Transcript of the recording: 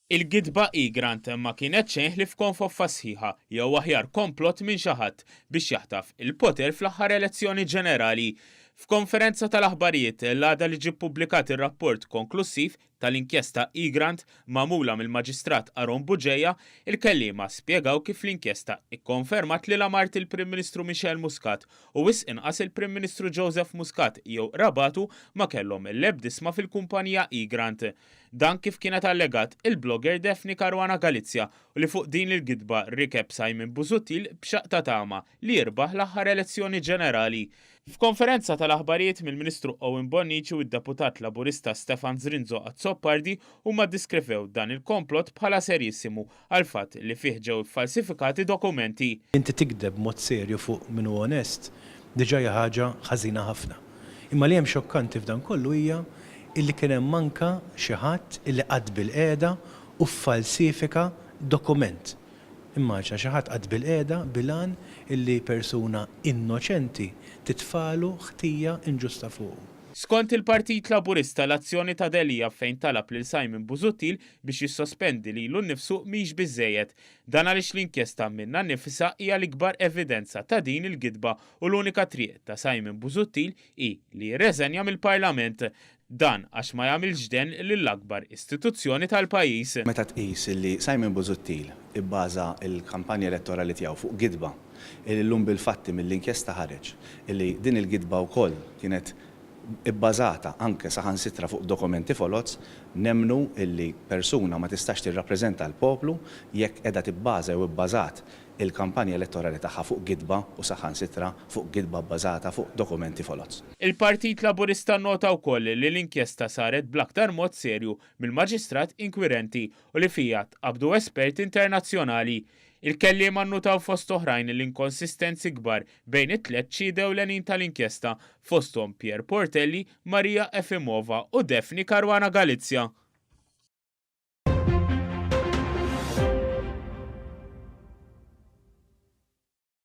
Il-gidba Egrant ma kienet xejn ħlief konfoffa sħiħa jew aħjar komplott minn xi ħadd biex jaħtaf il-poter fl-aħħar elezzjoni ġenerali. F'konferenza tal-aħbarijiet l-għada li ġie ppubblikat ir-rapport konklussiv tal-inkjesta Egrant magħmula mill-Maġistrat Aaron Bugeja, il-kelliema spjegaw kif l-inkjesta kkonfermat li la mart il-Prim Ministru Michelle Muscat u wisq inqas il-Prim Ministru Joseph Muscat jew qrabatu ma kellhom l-ebda isma fil-kumpanija Egrant. Dan kif kienet allegat il-blogger Daphne Caruana Galizia u li fuq din il-gidba rikeb Simon Busuttil b'xaqq ta' tama li jirbaħ l-aħħar elezzjoni ġenerali. F'konferenza tal-aħbarijiet mill-Ministru Owen Bonnici u d-Deputat Laburista Stefan Zrinzo Azzopardi huma ddeskrivew dan il-komplott bħala serjissimu għall-fatt li fih ġew iffalsifikati dokumenti. Inti tigdeb b'mod serju fuq min hu onest diġà hija ħaġa ħażina ħafna. Imma li hemm xokkanti f'dan kollu hija illi kien hemm anke xi ħadd illi qagħad bilqiegħda u ffalsifika dokument. Immaġina xi ħadd qagħad bilqiegħda bil-għan illi persuna innoċenti titfagħlu ħtija inġusta fuqu. Skont il-Partit Laburista l-azzjoni ta' Delia fejn talab lil Simon Busuttil biex jissospendi lilu nnifsu mhix biżżejjed. Dan għaliex l-inkjesta minnha nnifisha hija l-ikbar evidenza ta' din il-gidba u l-unika triq ta' Simon Busuttil hi li jirreżenja mill-Parlament. Dan għax ma jagħmilx den lill-akbar istituzzjoni tal-pajjiż. Meta tqis li Simon Busuttil ibbaża l-kampanja elettorali tiegħu fuq gidba li llum bil-fatti mill-inkjesta ħareġ li din il-gidba wkoll kienet ibbażata anke saħansitra fuq dokumenti foloz, nemmnu li persuna ma tistax tirrappreżenta l-poplu jekk qiegħda tibbaża jew ibbażat il-kampanja elettorali tagħha fuq gidba u saħansitra fuq gidba bbażata fuq dokumenti foloz. Il-Partit Laburista nnota wkoll li l-inkjesta saret bl-aktar mod serju mill-Maġistrat inkwirenti u li fiha tqabbdu esperti internazzjonali. Il-kelliema nnutaw fost oħrajn l-inkonsistenzi kbar bejn it-tlett xhieda ewlenin tal-inkjesta, fosthom Pierre Portelli, Maria Efimova u Daphne Caruana Galizia.